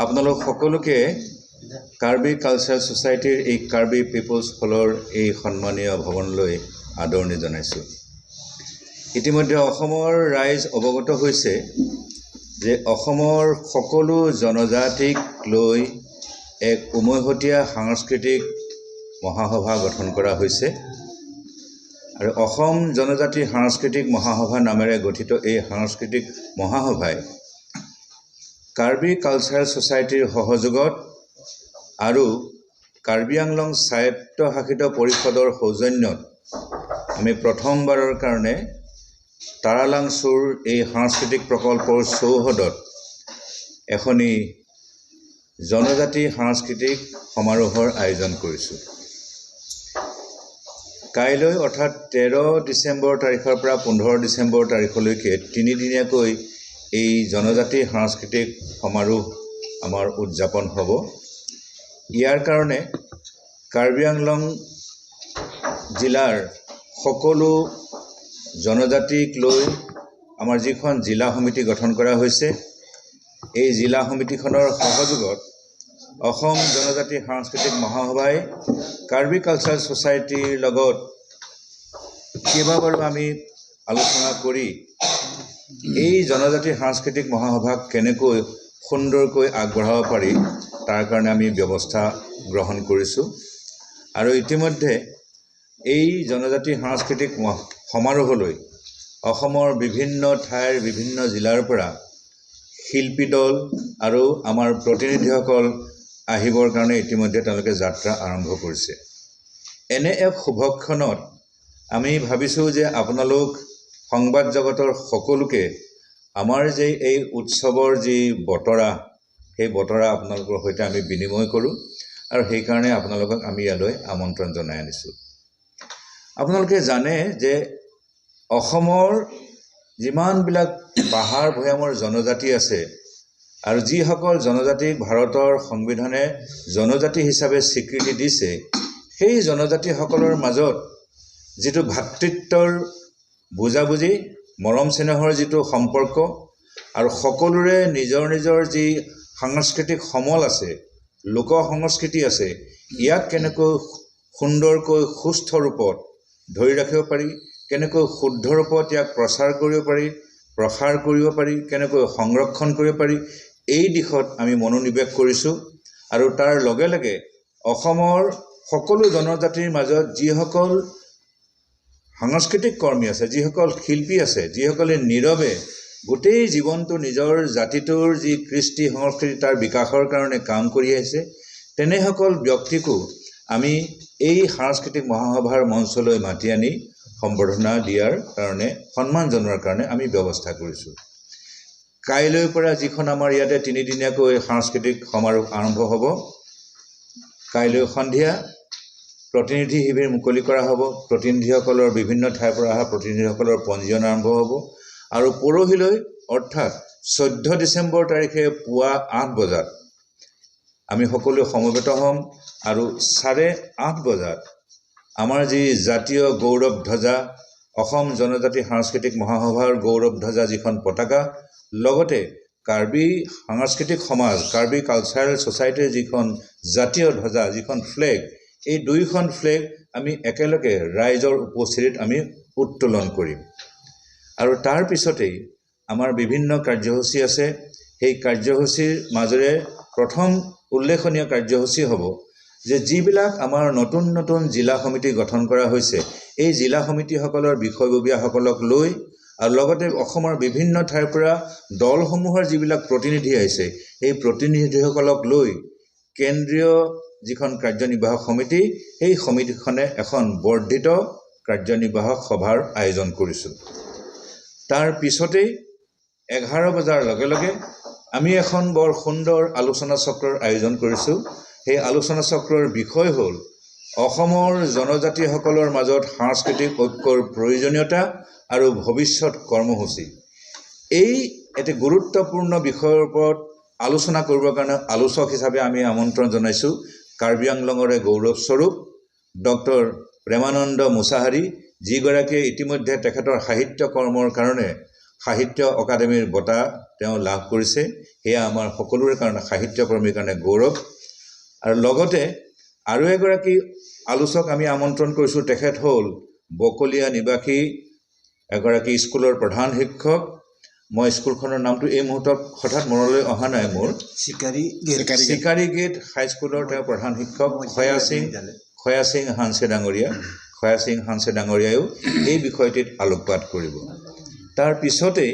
আপোনালোক সকলোকে কাৰ্বি কালচাৰেল ছ'চাইটিৰ এই কাৰ্বি পিপলছ হলৰ এই সন্মানীয় ভৱনলৈ আদৰণি জনাইছোঁ। ইতিমধ্যে অসমৰ ৰাইজ অৱগত হৈছে যে অসমৰ সকলো জনজাতিক লৈ এক উমৈহতীয়া সাংস্কৃতিক মহাসভা গঠন কৰা হৈছে আৰু অসম জনজাতি সাংস্কৃতিক মহাসভা নামেৰে গঠিত এই সাংস্কৃতিক মহাসভাই কাৰ্বি কালচাৰেল ছ'চাইটিৰ সহযোগত আৰু কাৰ্বি আংলং স্বায়ত্তশাসিত পৰিষদৰ সৌজন্যত আমি প্ৰথমবাৰৰ কাৰণে তাৰালাংচুৰ এই সাংস্কৃতিক প্ৰকল্পৰ চৌহদত এখনি জনজাতি সাংস্কৃতিক সমাৰোহৰ আয়োজন কৰিছোঁ। কাইলৈ, অৰ্থাৎ 13 ডিচেম্বৰ তাৰিখৰ পৰা 15 ডিচেম্বৰ তাৰিখলৈকে তিনিদিনীয়াকৈ এই জনজাতি সাংস্কৃতিক সমাৰোহ আমাৰ উদযাপন হ'ব। ইয়াৰ কাৰণে কাৰ্বি আংলং জিলাৰ সকলো জনজাতিক লৈ আমাৰ যিখন জিলা সমিতি গঠন কৰা হৈছে, এই জিলা সমিতিখনৰ সহযোগত অসম জনজাতি সাংস্কৃতিক মহাসভাই কাৰ্বি কালচাৰেল ছ'চাইটিৰ লগত কেইবাবাৰো আমি আলোচনা কৰি এই জনজাতি সাংস্কৃতিক মহাসভাক কেনেকৈ সুন্দৰকৈ আগবঢ়াব পাৰি, তাৰ কাৰণে আমি ব্যৱস্থা গ্ৰহণ কৰিছোঁ। আৰু ইতিমধ্যে এই জনজাতি সাংস্কৃতিক সমাৰোহলৈ অসমৰ বিভিন্ন ঠাইৰ বিভিন্ন জিলাৰ পৰা শিল্পী দল আৰু আমাৰ প্ৰতিনিধিসকল আহিবৰ কাৰণে ইতিমধ্যে তেওঁলোকে যাত্ৰা আৰম্ভ কৰিছে। এনে এক শুভক্ষণত আমি ভাবিছোঁ যে আপোনালোক সংবাদ জগতৰ সকলোকে আমাৰ যে এই উৎসৱৰ যি বতৰা, সেই বতৰা আপোনালোকৰ সৈতে আমি বিনিময় কৰোঁ আৰু সেইকাৰণে আপোনালোকক আমি ইয়ালৈ আমন্ত্ৰণ জনাই আনিছোঁ। আপোনালোকে জানে যে অসমৰ যিমানবিলাক পাহাৰ ভৈয়ামৰ জনজাতি আছে আৰু যিসকল জনজাতিক ভাৰতৰ সংবিধানে জনজাতি হিচাপে স্বীকৃতি দিছে, সেই জনজাতিসকলৰ মাজত যিটো ভাতৃত্বৰ বুজাবুজি, মৰম চেনেহৰ যিটো সম্পৰ্ক আৰু সকলোৰে নিজৰ নিজৰ যি সাংস্কৃতিক সমল আছে, লোক সংস্কৃতি আছে, ইয়াক কেনেকৈ সুন্দৰকৈ সুস্থ ৰূপত ধৰি ৰাখিব পাৰি, কেনেকৈ শুদ্ধ ৰূপত ইয়াক প্ৰচাৰ কৰিব পাৰি, প্ৰসাৰ কৰিব পাৰি, কেনেকৈ সংৰক্ষণ কৰিব পাৰি, এই দিশত আমি মনোনিৱেশ কৰিছোঁ। আৰু তাৰ লগে লগে অসমৰ সকলো জনজাতিৰ মাজত যিসকল সাংস্কৃতিক কৰ্মী আছে, যিসকল শিল্পী আছে, যিসকলে নীৰৱে গোটেই জীৱনটো নিজৰ জাতিটোৰ যি কৃষ্টি সংস্কৃতি, তাৰ বিকাশৰ কাৰণে কাম কৰি আহিছে, তেনেসকল ব্যক্তিকো আমি এই সাংস্কৃতিক মহাসভাৰ মঞ্চলৈ মাতি আনি সম্বৰ্ধনা দিয়াৰ কাৰণে, সন্মান জনোৱাৰ কাৰণে আমি ব্যৱস্থা কৰিছোঁ। কাইলৈৰ পৰা যিখন আমাৰ ইয়াতে তিনিদিনীয়াকৈ সাংস্কৃতিক সমাৰোহ আৰম্ভ হ'ব, কাইলৈ সন্ধিয়া প্ৰতিনিধি শিবিৰ মুকলি কৰা হ'ব। প্ৰতিনিধিসকলৰ, বিভিন্ন ঠাইৰ পৰা অহা প্ৰতিনিধিসকলৰ পঞ্জীয়ন আৰম্ভ হ'ব আৰু পৰহিলৈ, অৰ্থাৎ 14 ডিচেম্বৰ তাৰিখে পুৱা 8 বজাত আমি সকলোৱে সমবেত হ'ম আৰু 8:30 বজাত আমাৰ যি জাতীয় গৌৰৱ ধ্বজা, অসম জনজাতি সাংস্কৃতিক মহাসভাৰ গৌৰৱ ধ্বজা যিখন পতাকা, লগতে কাৰ্বি সাংস্কৃতিক সমাজ, কাৰ্বি কালচাৰেল ছ'চাইটিৰ যিখন জাতীয় ধ্বজা, যিখন ফ্লেগ, এই দুয়োখন ফ্লেগ আমি একেলগে ৰাইজৰ উপস্থিতিত আমি উত্তোলন কৰিম। আৰু তাৰ পিছতেই আমাৰ বিভিন্ন কাৰ্যসূচী আছে। সেই কাৰ্যসূচীৰ মাজেৰে প্ৰথম উল্লেখনীয় কাৰ্যসূচী হ'ব যে যিবিলাক আমাৰ নতুন নতুন জিলা সমিতি গঠন কৰা হৈছে, এই জিলা সমিতিসকলৰ বিষয়ববীয়াসকলক লৈ আৰু লগতে অসমৰ বিভিন্ন ঠাইৰ পৰা দলসমূহৰ যিবিলাক প্ৰতিনিধি আহিছে, সেই প্ৰতিনিধিসকলক লৈ কেন্দ্ৰীয় যিখন কাৰ্যনিৰ্বাহক সমিতি, সেই সমিতিখনে এখন বৰ্ধিত কাৰ্যনিৰ্বাহক সভাৰ আয়োজন কৰিছোঁ। তাৰ পিছতেই 11 বজাৰ লগে লগে আমি এখন বৰ সুন্দৰ আলোচনা চক্ৰৰ আয়োজন কৰিছোঁ। সেই আলোচনা চক্ৰৰ বিষয় হ'ল অসমৰ জনজাতিসকলৰ মাজত সাংস্কৃতিক ঐক্যৰ প্ৰয়োজনীয়তা আৰু ভৱিষ্যত কৰ্মসূচী। এই এটি গুৰুত্বপূৰ্ণ বিষয়ৰ ওপৰত আলোচনা কৰিবৰ কাৰণে আলোচক হিচাপে আমি আমন্ত্ৰণ জনাইছোঁ কাৰ্বি আংলঙৰে গৌৰৱস্বৰূপ ডক্টৰ প্ৰেমানন্দ মুছাহাৰী, যিগৰাকীয়ে ইতিমধ্যে তেখেতৰ সাহিত্য কৰ্মৰ কাৰণে সাহিত্য অকাডেমীৰ বঁটা তেওঁ লাভ কৰিছে। সেয়া আমাৰ সকলোৰে কাৰণে, সাহিত্যকৰ্মীৰ কাৰণে গৌৰৱ। আৰু লগতে আৰু এগৰাকী আলোচক আমি আমন্ত্ৰণ কৰিছোঁ। তেখেত হ'ল বকলীয়া নিবাসী এগৰাকী স্কুলৰ প্ৰধান শিক্ষক। মই স্কুলখনৰ নামটো এই মুহূৰ্তত হঠাৎ মনলৈ অহা নাই মোৰ। চিকাৰী গেট। চিকাৰী গেট হাইস্কুলৰ তেওঁ প্ৰধান শিক্ষক খয়াচিং হানছে ডাঙৰীয়া। খয়াচিং হানছে ডাঙৰীয়াইও এই বিষয়টিত আলোকপাত কৰিব। তাৰ পিছতেই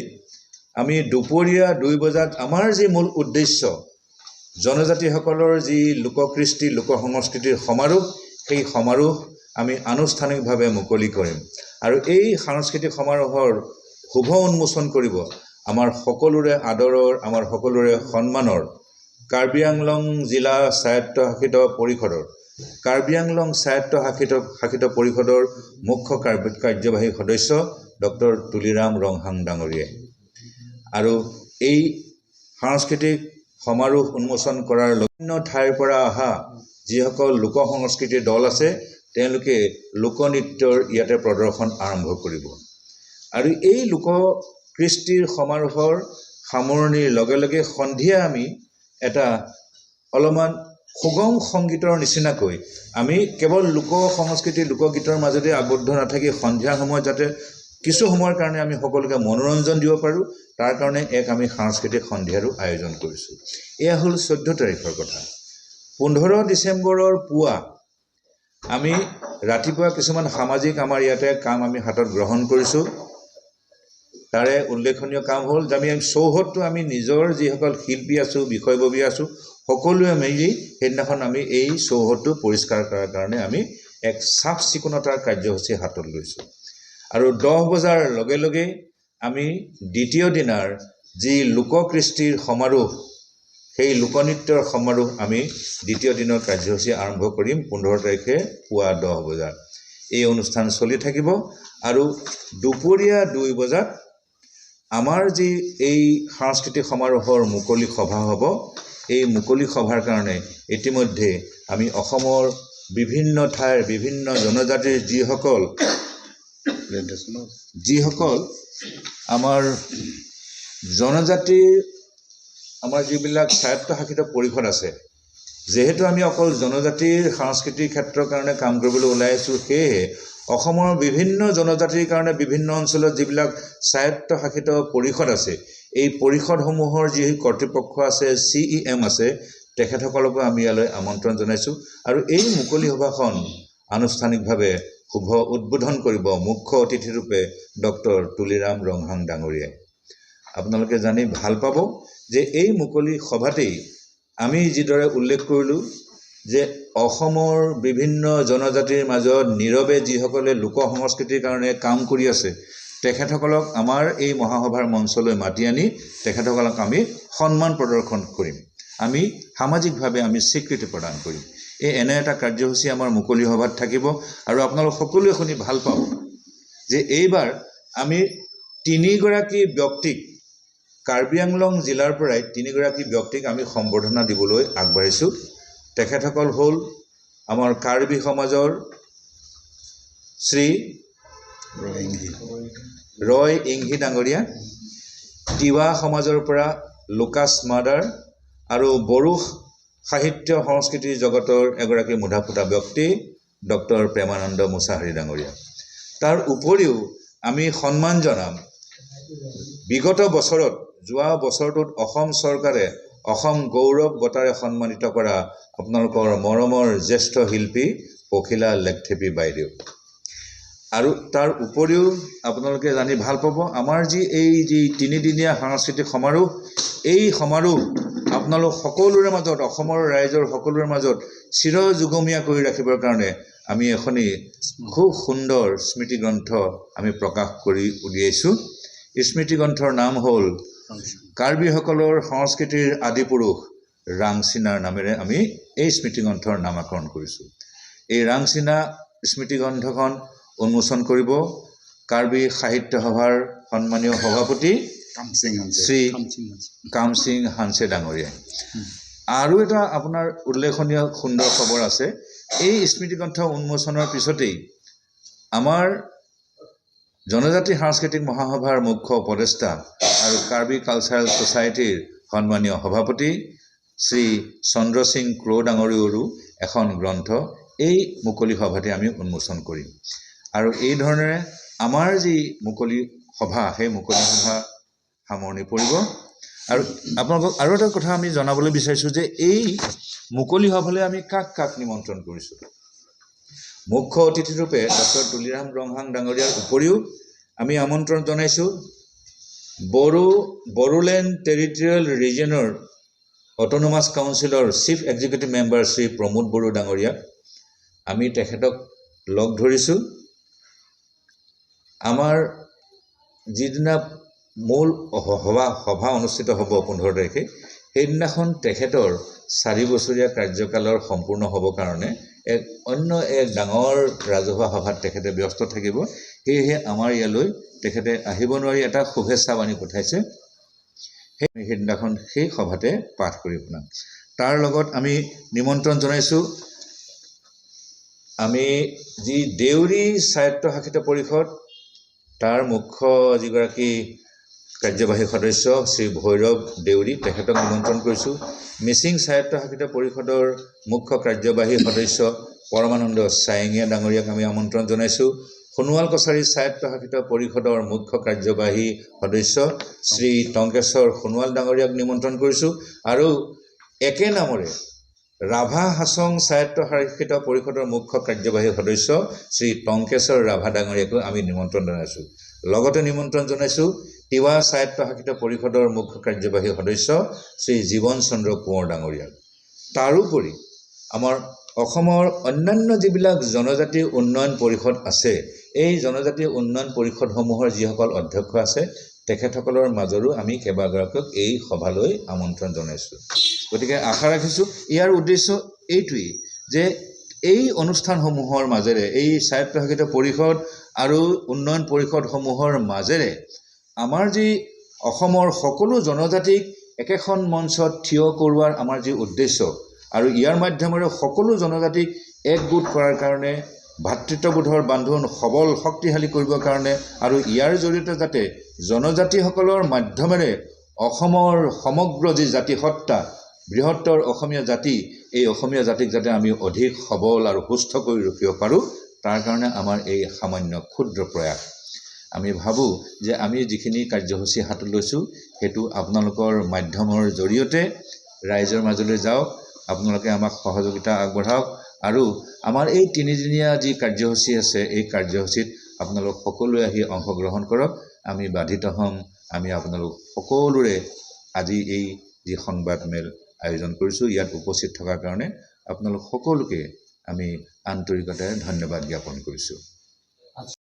আমি দুপৰীয়া 2 বজাত আমাৰ যি মূল উদ্দেশ্য, জনজাতিসকলৰ যি লোককৃষ্টি, লোক সংস্কৃতিৰ সমাৰোহ, সেই সমাৰোহ আমি আনুষ্ঠানিকভাৱে মুকলি কৰিম। আৰু এই সাংস্কৃতিক সমাৰোহৰ শুভ উন্মোচন কৰিব আমাৰ সকলোৰে আদৰৰ, আমাৰ সকলোৰে সন্মানৰ কাৰ্বি আংলং জিলা স্বায়ত্তশাসিত পৰিষদৰ, কাৰ্বি আংলং স্বায়ত্তশাসিত শাসিত পৰিষদৰ মুখ্য কাৰ্যবাহী সদস্য ডক্টৰ তুলিৰাম ৰংহাং ডাঙৰীয়াই। আৰু এই সাংস্কৃতিক সমাৰোহ উন্মোচন কৰাৰ বিভিন্ন ঠাইৰ পৰা অহা যিসকল লোক সংস্কৃতিৰ দল আছে, তেওঁলোকে লোকনৃত্যৰ ইয়াতে প্ৰদৰ্শন আৰম্ভ কৰিব। আৰু এই লোককৃষ্টিৰ সমাৰোহৰ সামৰণিৰ লগে লগে সন্ধিয়া আমি এটা অলপমান সুগম সংগীতৰ নিচিনাকৈ, আমি কেৱল লোক সংস্কৃতি, লোকগীতৰ মাজতে আবদ্ধ নাথাকি সন্ধিয়া সময়ত যাতে কিছু সময়ৰ কাৰণে আমি সকলোকে মনোৰঞ্জন দিব পাৰোঁ, তাৰ কাৰণে এক আমি সাংস্কৃতিক সন্ধিয়াৰো আয়োজন কৰিছোঁ। এয়া হ'ল 14 তাৰিখৰ কথা। 15 ডিচেম্বৰৰ পুৱা আমি ৰাতিপুৱা কিছুমান সামাজিক আমাৰ ইয়াতে কাম আমি হাতত গ্ৰহণ কৰিছোঁ। তাৰে উল্লেখনীয় কাম হ'ল যে আমি চৌহদটো আমি নিজৰ যিসকল শিল্পী আছোঁ, বিষয়ববীয়া আছোঁ, সকলোৱে মিলি সেইদিনাখন আমি এই চৌহদটো পৰিষ্কাৰ কৰাৰ কাৰণে আমি এক চাফ চিকুণতাৰ কাৰ্যসূচী হাতত লৈছোঁ। আৰু 10 বজাৰ লগে লগেই আমি দ্বিতীয় দিনাৰ যি লোককৃষ্টিৰ সমাৰোহ, সেই লোকনৃত্যৰ সমাৰোহ আমি দ্বিতীয় দিনৰ কাৰ্যসূচী আৰম্ভ কৰিম। 15 তাৰিখে পুৱা 10 বজাত এই অনুষ্ঠান চলি থাকিব। আৰু দুপৰীয়া 2 বজাত আমাৰ যি এই সাংস্কৃতিক সমাৰোহৰ মুকলি সভা হ'ব, এই মুকলি সভাৰ কাৰণে ইতিমধ্যে আমি অসমৰ বিভিন্ন ঠাইৰ বিভিন্ন জনজাতিৰ যিসকল আমাৰ জনজাতিৰ আমাৰ যিবিলাক স্বায়ত্তশাসিত পৰিষদ আছে, যিহেতু আমি অকল জনজাতিৰ সাংস্কৃতিক ক্ষেত্ৰৰ কাৰণে কাম কৰিবলৈ ওলাই আহিছোঁ, সেয়েহে অসমৰ বিভিন্ন জনজাতিৰ কাৰণে বিভিন্ন অঞ্চলত যিবিলাক স্বায়ত্তশাসিত পৰিষদ আছে, এই পৰিষদসমূহৰ যি কৰ্তৃপক্ষ আছে, চিইএম আছে, তেখেতসকলকো আমি ইয়ালৈ আমন্ত্ৰণ জনাইছোঁ। আৰু এই মুকলি সভাখন আনুষ্ঠানিকভাৱে শুভ উদ্বোধন কৰিব মুখ্য অতিথিৰূপে ডক্টৰ তুলিৰাম ৰংহাং ডাঙৰীয়াই। আপোনালোকে জানি ভাল পাব যে এই মুকলি সভাতেই আমি যিদৰে উল্লেখ কৰিলোঁ যে অসমৰ বিভিন্ন জনজাতিৰ মাজত নীৰৱে যিসকলে লোক সংস্কৃতিৰ কাৰণে কাম কৰি আছে, তেখেতসকলক আমাৰ এই মহাসভাৰ মঞ্চলৈ মাতি আনি তেখেতসকলক আমি সন্মান প্ৰদৰ্শন কৰিম, আমি সামাজিকভাৱে আমি স্বীকৃতি প্ৰদান কৰিম। এই এনে এটা কাৰ্যসূচী আমাৰ মুকলি সভাত থাকিব। আৰু আপোনালোক সকলোৱে শুনি ভাল পাব যে এইবাৰ আমি তিনিগৰাকী ব্যক্তিক, কাৰ্বি আংলং জিলাৰ পৰাই তিনিগৰাকী ব্যক্তিক আমি সম্বৰ্ধনা দিবলৈ আগবাঢ়িছোঁ। তেখেতসকল হ'ল আমাৰ কাৰ্বি সমাজৰ শ্ৰী ৰয় ইংহি ডাঙৰীয়া, তিৱা সমাজৰ পৰা লুকাছ মাদাৰ আৰু বড়ো সাহিত্য সংস্কৃতি জগতৰ এগৰাকী মুধাফুটা ব্যক্তি ডক্টৰ প্ৰেমানন্দ মুছাহাৰী ডাঙৰীয়া। তাৰ উপৰিও আমি সন্মান জনাম বিগত বছৰত, যোৱা বছৰটোত অসম চৰকাৰে অসম গৌৰৱ বঁটাৰে সন্মানিত কৰা আপোনালোকৰ মৰমৰ জ্যেষ্ঠ শিল্পী পখিলা লেখথেপী বাইদেউ। আৰু তাৰ উপৰিও আপোনালোকে জানি ভাল পাব, আমাৰ যি এই যি তিনিদিনীয়া সাংস্কৃতিক সমাৰোহ, এই সমাৰোহ আপোনালোক সকলোৰে মাজত, অসমৰ ৰাইজৰ সকলোৰে মাজত চিৰযুগমীয়া কৰি ৰাখিবৰ কাৰণে আমি এখনি খুব সুন্দৰ স্মৃতিগ্ৰন্থ আমি প্ৰকাশ কৰি উলিয়াইছোঁ। স্মৃতিগ্ৰন্থৰ নাম হ'ল কাৰ্বিসকলৰ সংস্কৃতিৰ আদিপুৰুষ ৰাংচিনাৰ নামেৰে আমি এই স্মৃতিগ্ৰন্থৰ নামাকৰণ কৰিছোঁ। এই ৰাংচিনা স্মৃতিগ্ৰন্থখন উন্মোচন কৰিব কাৰ্বি সাহিত্য সভাৰ সন্মানীয় সভাপতি শ্ৰী কামসিং হানছে ডাঙৰীয়াই। আৰু এটা আপোনাৰ উল্লেখনীয় সুন্দৰ খবৰ আছে। এই স্মৃতিগ্ৰন্থ উন্মোচনৰ পিছতেই আমাৰ জনজাতি সাংস্কৃতিক মহাসভাৰ মুখ্য উপদেষ্টা আৰু কাৰ্বি কালচাৰেল ছ'চাইটিৰ সন্মানীয় সভাপতি শ্ৰী চন্দ্ৰ সিং ক্ৰ' ডাঙৰীয়াৰো এখন গ্ৰন্থ এই মুকলি সভাতে আমি উন্মোচন কৰিম। আৰু এই ধৰণেৰে আমাৰ যি মুকলি সভা, সেই মুকলি সভা সামৰণি পৰিব। আৰু আপোনালোকক আৰু এটা কথা আমি জনাবলৈ বিচাৰিছোঁ যে এই মুকলি সভালৈ আমি কাক কাক নিমন্ত্ৰণ কৰিছোঁ। মুখ্য অতিথিৰূপে ডক্টৰ তুলিৰাম ৰংহাং ডাঙৰীয়াৰ উপৰিও আমি আমন্ত্ৰণ জনাইছোঁ বড়োলেণ্ড টেৰিটৰিয়েল ৰিজনৰ অট'নমাছ কাউন্সিলৰ chief executive member Shri Pramod Boro ডাঙৰীয়াক আমি তেখেতক লগ ধৰিছোঁ। আমাৰ যিদিনা মূল সভা অনুষ্ঠিত হ'ব 15 তাৰিখে, সেইদিনাখন তেখেতৰ 4 বছৰীয়া কাৰ্যকালৰ সম্পূৰ্ণ হ'বৰ কাৰণে এক অন্য এক ডাঙৰ ৰাজহুৱা সভাত তেখেতে ব্যস্ত থাকিব। সেয়েহে আমাৰ ইয়ালৈ তেখেতে আহিব নোৱাৰি এটা শুভেচ্ছা বাণী পঠাইছে। সেইদিনাখন সেই সভাতে পাঠ কৰি শুনাম। তাৰ লগত আমি নিমন্ত্ৰণ জনাইছোঁ আমি যি দেউৰী স্বায়ত্তশাসিত পৰিষদ, তাৰ মুখ্য যিগৰাকী কাৰ্যবাহী সদস্য শ্ৰী ভৈৰৱ দেউৰী, তেখেতক নিমন্ত্ৰণ কৰিছোঁ। মিচিং স্বায়ত্তশাসিত পৰিষদৰ মুখ্য কাৰ্যবাহী সদস্য পৰমানন্দ চায়েঙীয়া ডাঙৰীয়াক আমি আমন্ত্ৰণ জনাইছোঁ। সোণোৱাল কছাৰী স্বায়ত্তশাসিত পৰিষদৰ মুখ্য কাৰ্যবাহী সদস্য শ্ৰী টংকেশ্বৰ সোণোৱাল ডাঙৰীয়াক নিমন্ত্ৰণ কৰিছোঁ আৰু একে নামৰে ৰাভা হাছং স্বায়ত্তশাসিত পৰিষদৰ মুখ্য কাৰ্যবাহী সদস্য শ্ৰী টংকেশ্বৰ ৰাভা ডাঙৰীয়াকো আমি নিমন্ত্ৰণ জনাইছোঁ। লগতে নিমন্ত্ৰণ জনাইছোঁ তিৱা স্বায়ত্তশাসিত পৰিষদৰ মুখ্য কাৰ্যবাহী সদস্য শ্ৰী জীৱন চন্দ্ৰ কোঁৱৰ ডাঙৰীয়াক। তাৰোপৰি আমাৰ অসমৰ অন্যান্য যিবিলাক জনজাতি উন্নয়ন পৰিষদ আছে, এই জনজাতি উন্নয়ন পৰিষদসমূহৰ যিসকল অধ্যক্ষ আছে, তেখেতসকলৰ মাজৰো আমি কেইবাগৰাকীক এই সভালৈ আমন্ত্ৰণ জনাইছোঁ। গতিকে আশা ৰাখিছোঁ, ইয়াৰ উদ্দেশ্য এইটোৱেই যে এই অনুষ্ঠানসমূহৰ মাজেৰে, এই স্বায়ত্তশাসিত পৰিষদ আৰু উন্নয়ন পৰিষদসমূহৰ মাজেৰে আমাৰ যি অসমৰ সকলো জনজাতিক একেখন মঞ্চত থিয় কৰোৱাৰ আমাৰ যি উদ্দেশ্য আৰু ইয়াৰ মাধ্যমেৰে সকলো জনজাতিক একগোট কৰাৰ কাৰণে, ভাতৃত্ববোধৰ বান্ধোন সবল শক্তিশালী কৰিবৰ কাৰণে আৰু ইয়াৰ জৰিয়তে যাতে জনজাতিসকলৰ মাধ্যমেৰে অসমৰ সমগ্ৰ যি জাতিসত্তা, বৃহত্তৰ অসমীয়া জাতি, এই অসমীয়া জাতিক যাতে আমি অধিক সবল আৰু সুস্থ কৰি ৰাখিব পাৰোঁ, তাৰ কাৰণে আমাৰ এই সামান্য ক্ষুদ্ৰ প্ৰয়াস। আমি ভাবোঁ যে আমি যিখিনি কাৰ্যসূচী হাতত লৈছোঁ, সেইটো আপোনালোকৰ মাধ্যমৰ জৰিয়তে ৰাইজৰ মাজলৈ যাওক, আপোনালোকে আমাক সহযোগিতা আগবঢ়াওক আৰু আমাৰ এই তিনিদিনীয়া যি কাৰ্যসূচী আছে, এই কাৰ্যসূচীত আপোনালোক সকলোৱে আহি অংশগ্ৰহণ কৰক। আমি বাধিত হ'ম। আমি আপোনালোক সকলোৰে আজি এই যি সংবাদমেল আয়োজন কৰিছোঁ, ইয়াত উপস্থিত থকাৰ কাৰণে আপোনালোক সকলোকে আমি আন্তৰিকতাৰে ধন্যবাদ জ্ঞাপন কৰিছোঁ।